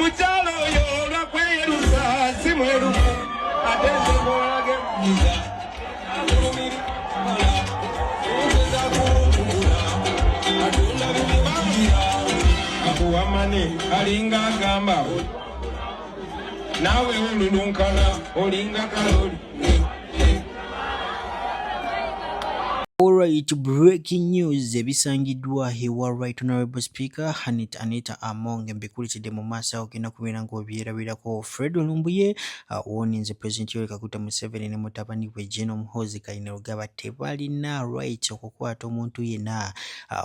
Omukyalo oyo olwakweyerusa si mwerufu, ate nze gwolage mugiza akuwamane alinga agamba naawe olulunkana olinga kaloli. Alright, breaking news ebisangiddwa ewa Right Honorable Speaker Anita Anita Among mbikulikidde mu maaso awo ogenda kubeera ng'obyerabirako. Fred Lumbuye awoninze President Yoweri Kaguta Museveni ne mutabani we Gen Muhoozi Kainerugaba tebalina right okukwata omuntu yenna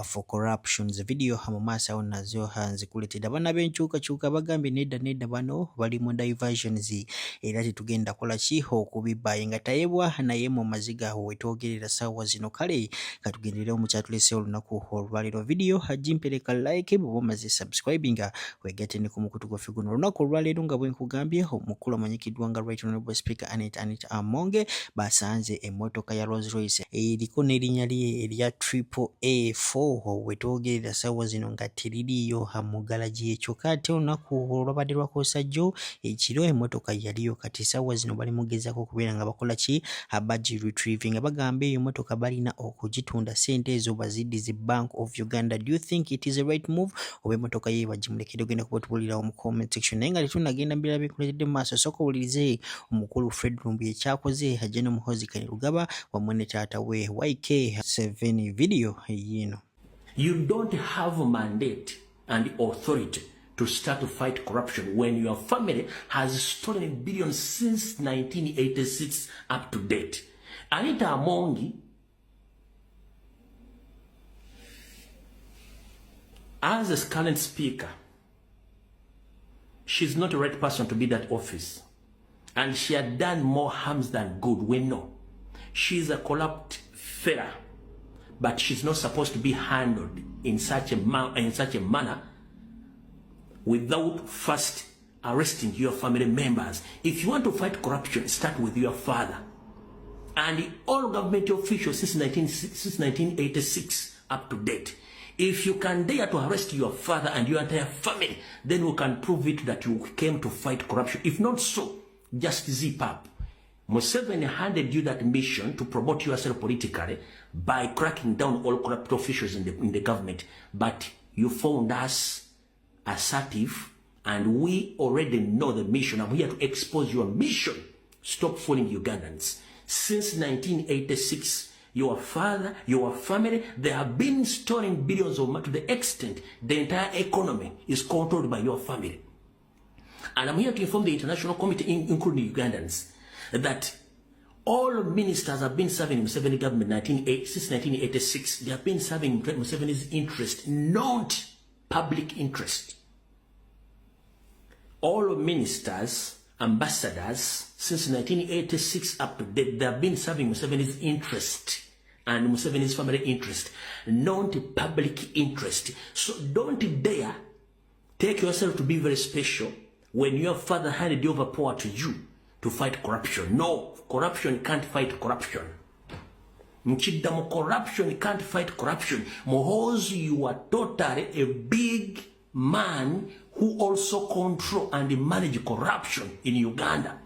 for corruptions. Video mu maaso awo nazo nzikuletedde. Abaana b'enkyukakyuka bagambye nedda nedda, bano bali mu diversions era tetugenda kola ki okubibbaye nga tayebwa naye mu maziga wetwogerera saawa zino. Kale katugenderere omukyatulese olunaku olwaleero. Video gimpereka like bw'oba omaze subscribinga wegatte ne ku mukutu gwaffe guno. Olunaku olwaleero nga bwe nkugambye, omukulu amanyikiddwa nga Right Honorable Speaker Anita Anita Amonge basanze emmotoka ya Rolls Royce eriko n'erinnya lye erya triple A 4 wetwogerera saawa zino nga teririiyo mu galagi ye, kyokka ate olunaku olwabadde lwakoosa jjo ekiro emmotoka yaliyo. Kati saawa zino bali mugezaako okubeera nga bakola ki, bagi retrieving. Bagamba eyo emmotoka balina okugitunda, ssente ezo baziddize Bank of Uganda. Do you think it is a right move oba emmotoka ye bagimulekere? Ogenda kuba otubuulirawo mu comment section. Naye nga tetunnagenda mu birala bikuleetedde mu maaso, sooka owulirize omukulu Fred Lumbuye kyakoze Gen Muhoozi Kainerugaba wamu ne taata we YK7. Video yiino. You don't have mandate and authority to start to fight corruption when your family has stolen billions since 1986 up to date. Anita Amongi, as a current speaker, she's not the right person to be that office. And she had done more harms than good, we know. She's a corrupt fella, but she's not supposed to be handled in such a manner without first arresting your family members. If you want to fight corruption, start with your father. And all government officials since 1986 up to date. If you can dare to arrest your father and your entire family, then we can prove it that you came to fight corruption. If not so, just zip up. Museveni handed you that mission to promote yourself politically by cracking down all corrupt officials in the government. But you found us assertive and we already know the mission. I'm here to expose your mission. Stop fooling Ugandans. Since 1986, your father, your family, they have been storing billions of money to the extent the entire economy is controlled by your family. And I'm here to inform the international committee, including Ugandans, that all ministers have been serving Museveni government since 1986. They have been serving Museveni's interest, not public interest. All ministers, ambassadors, since 1986 up to date, they have been serving Museveni's interest and Museveni's family interest, not public interest. So don't dare take yourself to be very special when your father handed over power to you to fight corruption. No, corruption can't fight corruption. Nkiddamu, corruption can't fight corruption. Muhoozi, you are totally a big man who also control and manage corruption in Uganda.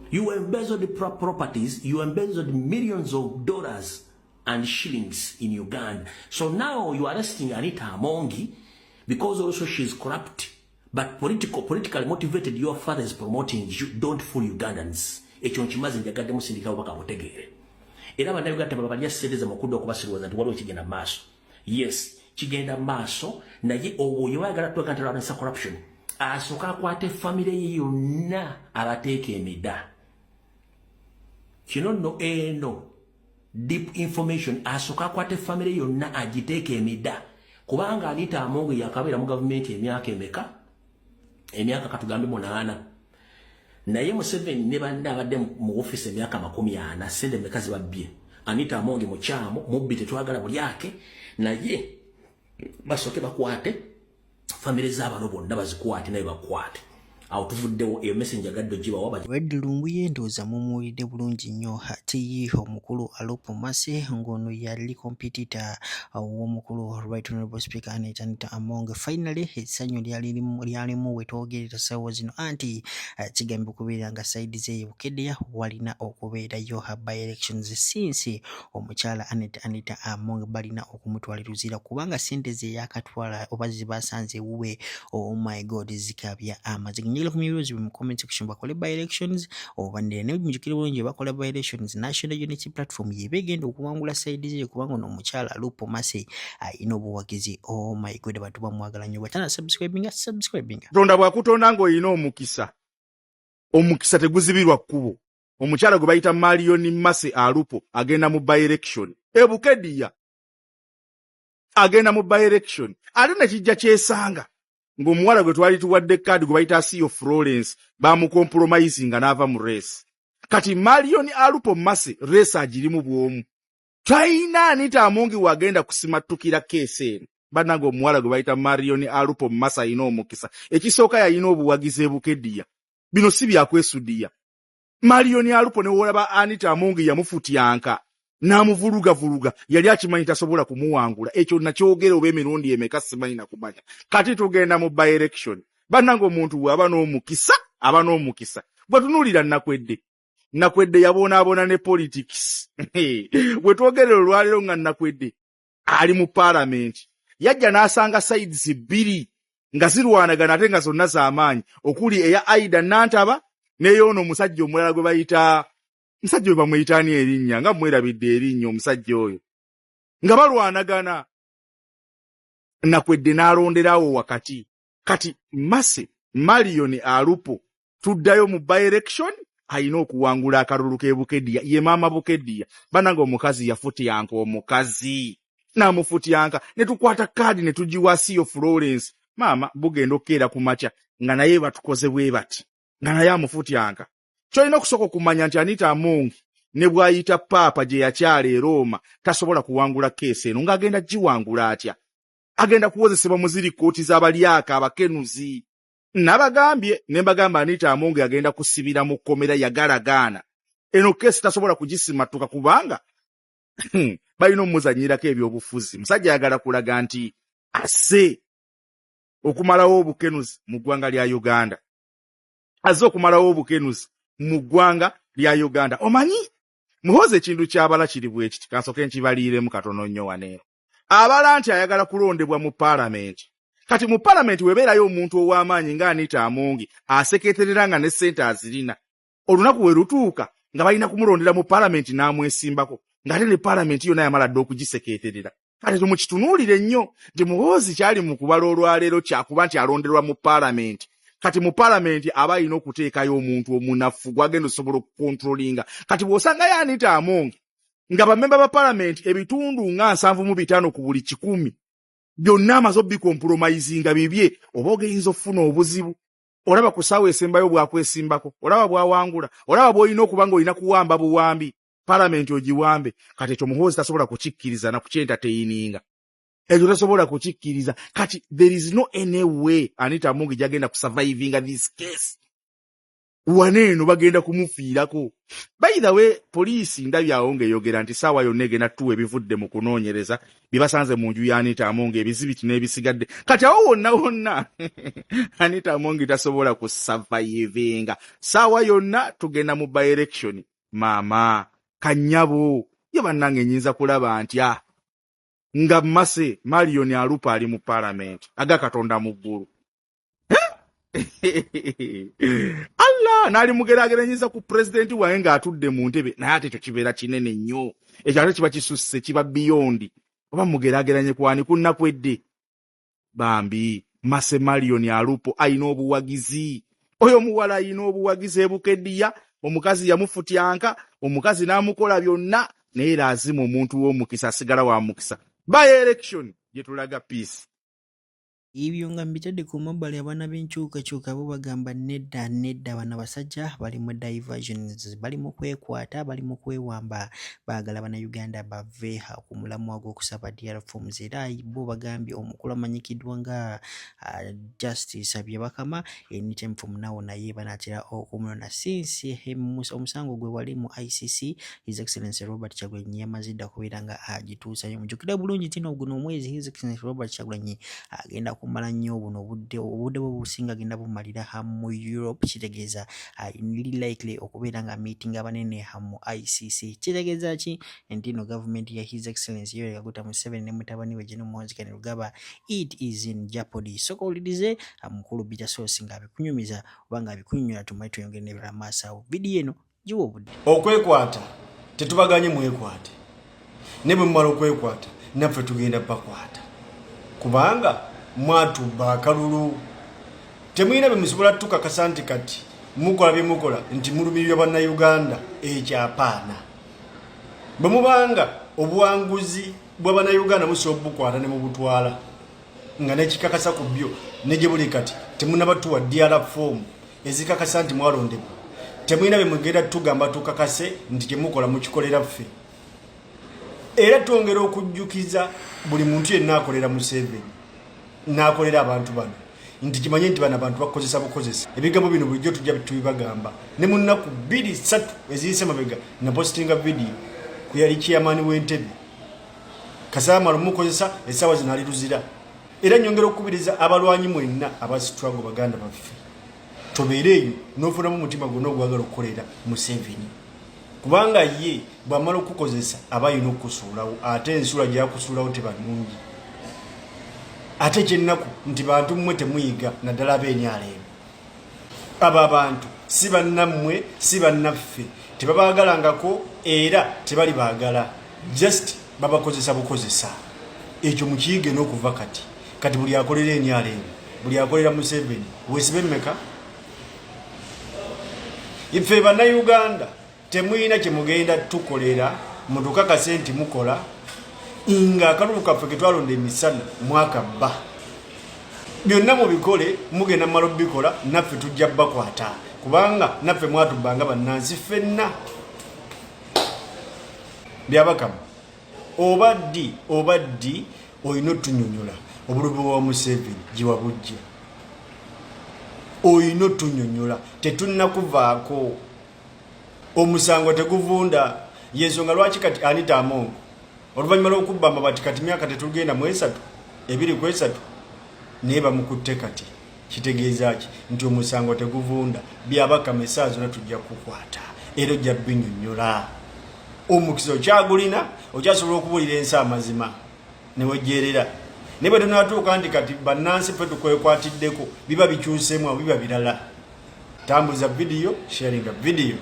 You embezzled properties, you embezzled millions of dollars and shillings in Uganda. So now you are arresting Anita Amongi because also she's corrupt. But politically motivated, your father is promoting you. Don't fool Ugandans. Ekyo nkimaze, njagadde musindika obubaka butegeere. Era bannayuganda tebabalya ssente zammwe okudda okubasirwaza nti waliwo ekigenda mu maaso. Yes, kigenda mu maaso, naye oyo ayagala twega nti alwanisa corruption asooka akwata efamire ye yonna abateeka emida. Kino nno eno deep information, asooka akwata efamire yonna agiteeka emida, kubanga Anita Amongo yakabeera mu gavumenti emyaka emeka? Emyaka katugambe 8, naye Museveni ne banne abadde mu office emyaka 40. Sente meka zibabbye? Anita Amonge mukyamu, mubbi, tetwagala bulyake, naye basooke bakwate famire z'abano bonna, bazikwate naye bakwate. Awo tuvuddewo, eyo message agadde ogibawa. Fred Lumbuye ndowooza mumuwulidde bulungi nnyo. Ate ye omukulu Alupo Mercy ng'ono yali competitor w'omukulu Right Honorable Speaker Annet Anita Among. Finally essanyu lyalimu wetwogerera ssaawa zino anti kigambibwa okubeera nga side ze Bukedea walina okubeerayo by elections since omukyala Annet Anita Among balina okumutwala e Luzira kubanga ssente ze yakatwala oba ze basanze ewuwe, oh my God, zikabya amaziga. Njagala kumanya ebirowoozo bye mu comment section, bakole by elections oba ndera. Naye mujjukire bulungi, bakola by elections, National Unity Platform yeba egenda okuwangula side ze kubanga ono omukyala Alupo Mercy ayina obuwagizi. Oh my God, abantu bamwagala nnyo. Bwatana subscribinga, subscribinga. Katonda bw'akutonda ng'olina omukisa, omukisa teguzibirwa kkubo. Omukyala gwe bayita Marion Mercy Alupo agenda mu by-election e Bukedea, agenda mu by-election ate ne kijja kyesanga ng'omuwala gwe twali tuwadde kaadi gwe bayita Asiyo Florence bamucompromisinga n'ava mu race. Kati Marion Alupo Mercy race agirimu bw'omu, talina Anita Among wagenda kusimattukira case eno. Bannange, omuwala gwe bayita Marion Alupo Mercy alina omukisa. Ekisooka, yalina obuwagizi e Bukedea. Bino si byakwesudiya. Marion Alupo ne wolaba Anita Among yamufutyanka n'amuvulugavuluga, yali akimanyi tasobola kumuwangula. Ekyo nakyogera oba emirundi emeka simanyi nakumanya. Kati tugenda mu by election. Bannange, omuntu bw'aba n'omukisa, aba n'omukisa. Bwe tunuulira Nakwedde, Nakwedde yaboonaabona ne politics. Bwe twogerera olwaleero nga Nakwedde ali mu paalamenti, yajja n'asanga sides bbiri nga zirwanagana ate nga zonna z'amaanyi, okuli eya Aida Nantaba n'eyoono omusajja omulala gwe bayita, musajja oyo bamuyita ani erinnya nga mwerabidde erinnya, omusajja oyo nga balwanagana. Nakwedde n'alonderawo wakati. Kati Mercy Marion Alupo tuddayo mu by-election, alina okuwangula akalulu k'e Bukedea. Ye maama Bukedea. Banange, omukazi yafutyanka, omukazi n'amufutyanka ne tukwata kaadi ne tugiwa Siyo Florence. Maama bugenda okukeera ku makya nga naye batukoze bwe bati, nga naye amufutyanka. Kyolina okusooka okumanya nti Anita Among ne bw'ayita paapa gye yakyala e Rooma tasobola kuwangula case eno. Ng'agenda giwangula atya? Agenda kuwozesebwa mu ziri kkooti z'abalyaka abakenuzi. Nabagambye ne mbagamba, Anita Among agenda kusibira mu kkomera. Yagalagaana eno case tasobola kugisimattuka kubanga balina omuzanyirako ebyobufuzi. Musajja ayagala kulaga nti asse okumalawo obukenuzi mu ggwanga lya Uganda, azze okumalawo obukenuzi mu ggwanga lya Uganda. Omanyi Muhoozi ekintu kyabala kiri bwe kiti, kansooke nkibaliiremu katono nnyo waneeno. Abala nti ayagala kulondebwa mu paalamenti. Kati mu paalamenti webeerayo omuntu ow'amaanyi nga Anita Among aseketerera nga ne ssente azirina, olunaku we lutuuka nga balina kumulondera mu paalamenti n'amwesimbako, ng'ate ne paalamenti yonna yamala dda okugiseketerera. Kati tumukitunuulire nnyo nti Muhoozi kyali mu kubala olwaleero kyakuba nti alonderwa mu paalamenti. Kati mu paalamenti aba alina okuteekayo omuntu omunafu gwagenda osobola okucontrollinga. Kati bw'osangayo Anita Among nga bamemba ba paalamenti ebitundu nga 75 ku buli 100 byonna amaze obicompromisinga bibye, oba ogeyinza okufuna obuzibu. Olaba ku ssaawa esembayo bwakwesimbako, olaba bwawangula, olaba bw'olina okuba ng'olina kuwamba buwambi paalamenti ogiwambe. Kati ekyo Muhoozi tasobola kukikkiriza na kukyentertaininga, ekyo tasobola kukikkiriza. Kati there is no any way Anita Among gyagenda kusurvivinga this case. Wano eno bagenda kumufiirako. By the way, poliisi ndabyawo ng'eyogera nti saawa yonna egenda tuwa ebivudde mu kunoonyereza bye basanze mu nju ya Anita Among, ebizibiti n'ebisigadde. Kati awo wonna wonna Anita Among tasobola kusurvivinga. Saawa yonna tugenda mu by election. Maama kanyabo ye bannange, nyinza kulaba ntya nga Mercy Marion Alupo ali mu paalamenti aga Katonda mu ggulu? Allah n'ali mugeraageranyiza ku pulezidenti wange ng'atudde mu ntebe, naye ate ekyo kibeera kinene nnyo, ekyo ate kiba kisusse, kiba beyond. Oba mugeraageranye kwani ku Nnakwedde? Bambi Mercy Marion Alupo ayina obuwagizi. Oyo omuwala ayina obuwagizi e Bukedea. Omukazi yamufutyanka, omukazi n'amukola byonna, naye lazimu omuntu w'omukisa asigala wa mukisa. By election gye tulaga, peace. Ebyo nga mbitadde ku mabbali, abaana b'enkyukakyuka bo bagamba nedda nedda, bano abasajja bali mu diversions, bali mu kwekwata, bali mu kwewamba, baagala Bannayuganda bave ku mulamwa gw'okusaba DR forms. Era bo bagambye omukulu amanyikiddwa nga Justice Byabakama anytime from now naye banaatera okumunona since omusango gwe wali mu ICC. His Excellency Robert Kyagulanyi yamaze dda okubeera nga agituusayo. Mujjukire bulungi nti guno omwezi His Excellency Robert Kyagulanyi agenda kumala nnyo buno obudde bwe businga agenda bumalira mu Europe. Kitegeeza ali likely okubeera nga meeting abanene mu ICC. Kitegeeza ki? Nti no gavumenti ya His Excellency Yoweri Kaguta Museveni ne mutabani we General Muhoozi Kainerugaba, it is in jeopardy. Sooka owulirize mukulu Bita Source ng'abikunyumiza oba ng'abikunyonyola, tumale tweyongere n'ebirala maaso awo. Vidiyo eno giwa obudde. Okwekwata tetubaganye, mwekwate, ne bwe mumala okwekwata naffe tugenda bakwata, kubanga mwatubba akalulu. Temulina bye musobola tukakasa nti kati mukola bye mukola nti mulumirirwa Bannayuganda. Ekyapaana bwe mubanga obuwanguzi bwa Bannayuganda musobola obukwata ne mubutwala nga nekikakasa ku byo ne gye buli kati temunabatuwa DR form ezikakasa nti mwalondebwa. Temulina bye mugenda tugamba tukakase nti kyemukola mukikolera ffe. Era twongera okujjukiza buli muntu yenna akolera Museveni n'akolera abantu bano nti kimanye nti bano abantu bakukozesa bukozesa. Ebigambo bino bulijjo tujja tubibagamba. Ne mu nnaku 2, 3 eziyise mabega napositinga vidiyo ku yali chairman w'Entebe Kasaamala omukozesa, essaawa zino ali Luzira. Era nyongera okukubiriza abalwanyi mwenna aba struggle, baganda baffe, tobeere eyo n'ofunamu omutima gwonna ogwagala okukolera Museveni, kubanga ye bw'amala okukozesa aba alina okukusuulawo, ate ensula gyakusuulawo teba nnungi. Ate ekyennaku nti bantu mmwe temuyiga, naddala ab'enyala abo abantu si bannammwe, si bannaffe, tebabaagalangako era tebali baagala, just babakozesa bukozesa. Ekyo mukiyige n'okuva kati. Kati buli akolera enyala eno, buli akolera Museveni, wesibe mmeka? Ife Bannayuganda temulina kyemugenda tukolera mutukakase nti mukola nga akalulu kaffe ketwalonda emisana mwaka bba. Byonna mubikole, mugenda mumala obikola, naffe tujja bakwata, kubanga naffe mwatubbanga bannansi ffenna. Byabakama, oba ddi oba ddi olina otunyonyola obulubi bwa Museveni gye wabujja. Olina otunyonyola, tetunnakuvaako. Omusango teguvunda. Yensonga lwaki kati Anita Among oluvannyuma lw'okubba amabati kati myaka tetugenda mu esatu, ebiri ku esatu, naye bamukutte kati. Kitegeeza ki? Nti omusango teguvunda. Byabakama, esaawa zonna tujja kukwata era ojja binyonyola. Omukisa okyagulina, okyasobola okubuulira ensi amazima newejjerera. Naye bwe tunatuuka nti kati bannansi ffe tukwekwaatiddeko, biba bikyuseemu abo, biba birala. Tambuza vidiyo, sharinga vidiyo.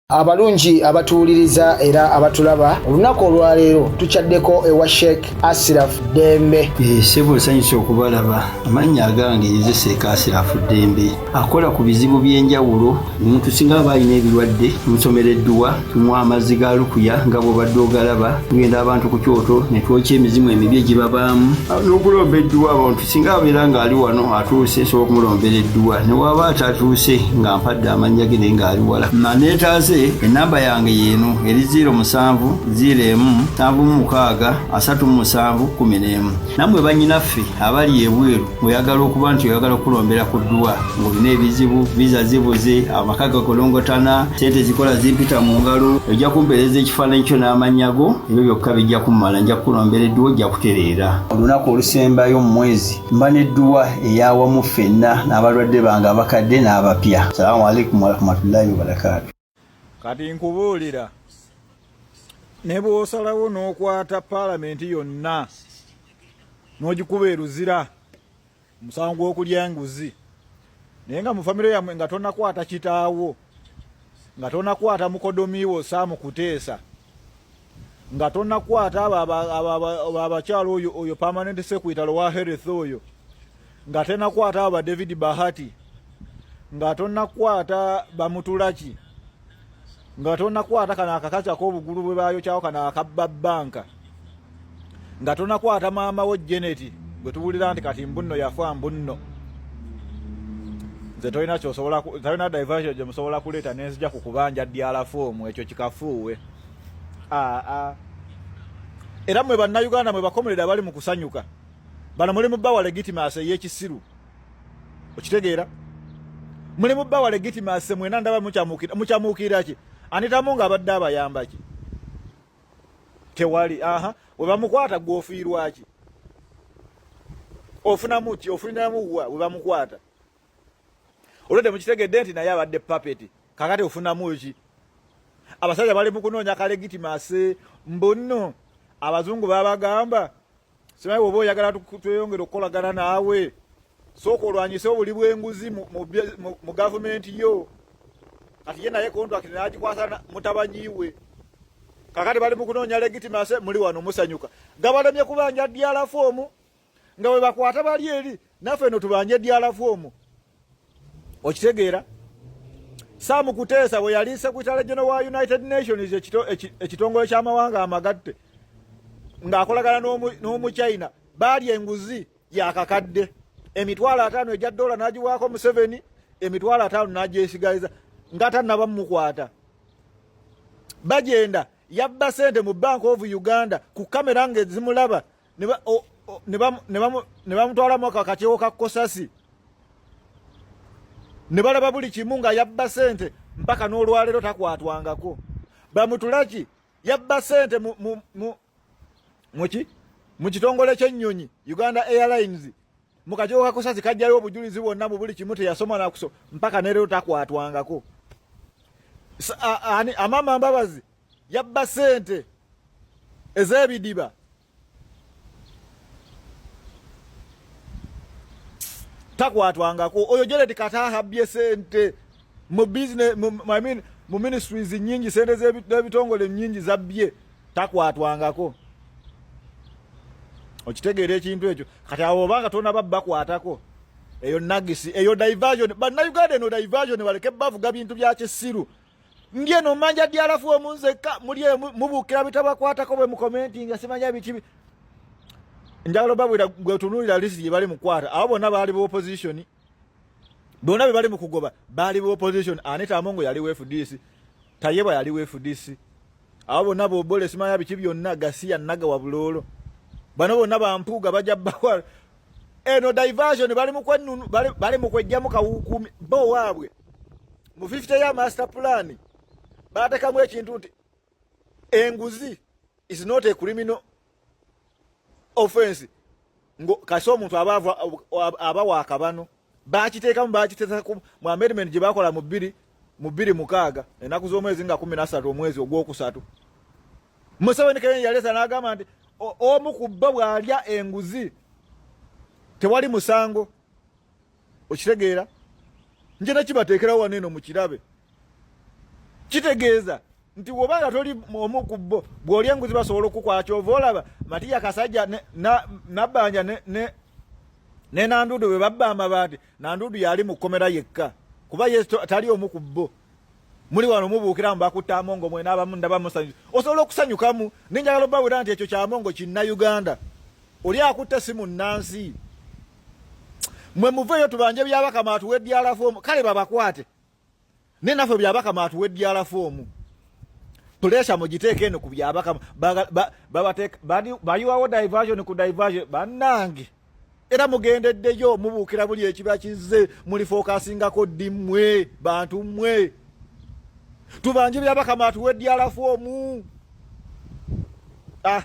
Abalungi abatuwuliriza era abatulaba, olunaku olwaleero tukyaddeko ewa Sheikh Asiraf Ddembe. Ssebo, nsanyusa okubalaba. Amannya agange nze Sheikh Asirafu Ddembe, akola ku bizibu by'enjawulo. Omuntu singa aba alina ebirwadde, tumusomera edduwa, tumuwa amazzi ga lukuya nga bw'obadde ogalaba. Tugenda abantu ku kyoto ne twokya emizimu emibi egibabaamu n'okulomba edduwa. Abantu singa abeera ng'ali wano atuuse, nsobola okumulombera edduwa, ne waba atatuuse nga mpadde amannya ge naye ng'ali wala neetaase. Ennamba yange yeeno eri 07 01 76 37 11. Nammwe bannyinaffe abali ebweru, oyagala okuba nti oyagala okulombera ku dduwa ng'olina ebizibu, viza zibuze, amaka gakolongotana, sente zikola zimpita mu ngalo, ojja kumpeereza ekifaananyi kyo n'amannya go, ebyo byokka bijja kummala, nja kukulombera edduwa, ojja kutereera. Olunaku olusembayo mu mwezi mba n'edduwa eyawamu ffenna n'abalwadde bange abakadde n'abapya. Salaamu alaikum warahmatullahi wabarakaatu. Kati nkubuulira. Ne bw'osalawo n'okwata paalamenti yonna n'ogikuba eruzira omusango gw'okulya enguzi, naye nga mu famire yammwe nga tonakwata kitaawo, nga tonakwata mukodomiwo Sam Kuteesa, nga tonakwata abo abakyala, oyo permanent secretary wa health oyo, nga tenakwata abo ba David Bahati, nga tonakwata bamutulaki, nga tonakwata kano akakazi ak'obugulu bwe bayokyawo kano akabba banka, nga tonakwata maama wo Janet gwe tuwulira nti kati mbunno yafa mbunno, nze tolina kyosobola, tolina diversion gye musobola kuleeta nenzija ku kubanja dyala foomu. Ekyo kikafuuwe. Aa, era mwe Bannayuganda mwe bakomerera abali mu kusanyuka bano, muli mu bawa legitimacy ey'ekisiru. Okitegeera? Muli mu bawa legitimacy mwena. Ndaba mukyamuukira ki? Anita Among abadde abayamba ki? Tewali. Aha, we bamukwata gwofiirwa ki? Ofunamu ki? Ofuniramu wa we bamukwata? Olwedde mukitegedde nti naye abadde puppet. Kakati ofunamu ki? Abasajja bali mu kunoonya ka legitimacy. Mbunno abazungu babagamba, simanyi bwoba oyagala tweyongere okukolagana naawe, sooka olwanyise obuli bw'enguzi mu gavumenti yo. Kati ye naye contract n'agikwasa mutabanyi we. Kakati bali mu kunoonya legitimacy. Muli wano musanyuka, gabalemye kubanja dyala foomu nga bwe bakwata bali eri, naffe eno tubanje dyala foomu. Okitegeera? Sam Kuteesa bwe yali secretary general wa United Nations, ekitongole ky'amawanga amagatte, ng'akolagana n'Omuchina, baali enguzi yakakadde 50,000 egya dola n'agiwaako Museveni, 50,000 n'agyesigaliza nga tannaba mumukwata. Bagenda yabba sente mu Bank of Uganda ku kamera nga ezimulaba, ne bamutwalamu akakiiko ka COSASE ne balaba buli kimu nga yabba sente, mpaka n'olwaleero takwatwangako. Bamutulaki yabba sente muki mu kitongole ky'ennyonyi Uganda Airlines, mu kakiiko ka COSASE kajjayo obujulizi bwonna mu buli kimu, teyasoma nakuso, mpaka ne leero takwatwangako. Ani Amama Mbabazi yabba sente ez'ebidiba. Takwatwangako. Oyo Janet Kataha abbye sente mu business, I mean, mu ministries nyingi, sente z'ebitongole nyingi zabbye, takwatwangako. Okitegeera ekintu ekyo? Kati awo obanga tonaba bakwatako, eyo nagisi, eyo diversion. Bannayuganda, eno diversion baleke bavuga bintu bya kisiru. Ndi eno manja dyalafu omunzekka muli mubuukira bitabakwatako bwe mukomentinga simanya biki. Njagala obabwira, gwetunuulira list gye bali mukwata, abo bonna baali ba opposition, bonna be bali mu kugoba baali ba opposition. Anita Amongo yali wa FDC, Tayebwa yali wa FDC, abo bonna bobole simanya biki byonna, gasiya nagawa buloolo, bano bonna bampuuga bajja bawa eno diversion. Bali mu kwennunu, bali mu kwejjamu kawuukumi bo waabwe. Mu 50 ya master plan baatekamu ekintu nti enguzi is not a criminal offense, ngo kasi omuntu aba wakabano. Bakiteekamu, bakiteekaku mu amendment gye bakola mu 2006, ennaku z'omwezi nga 13 omwezi ogwokusatu. Museveni kenye yaleeta n'agamba nti omu ku bo bw'alya enguzi tewali musango. Okitegeera? Nje nakibateekerawo wano eno mukirabe. Kitegeeza nti wobanga toli omu ku bo, bw'olya enguzi basobola okukwata. Kyova olaba Matiya Kasajja Nabbanja ne Nandudu bwe babba amabaati, Nandudu yali mu kkomera yekka, kuba ye tali omu ku bo. Muli wano mubuukira mu bakutta Amongo mwena abamu ndaba musanyu, osobola okusanyukamu. Ninjagala obawera nti ekyo kyamongo Kinnayuganda, oli akutte si munnansi. Mwe muveeyo tubanje Byabakama atuwe edyala foomu. Kale babakwate, ne naffe Byabakama atuwe edyala foomu. Pressure mugiteeke eno ku Byabakama. Bayiwawo diversion ku diversion. Bannange, era mugendeddeyo mubuukira buli ekiba kizze. Muli focusingako ddi mmwe bantu mmwe? Tubanje Byabakama atuwe edyala foomu. Ah.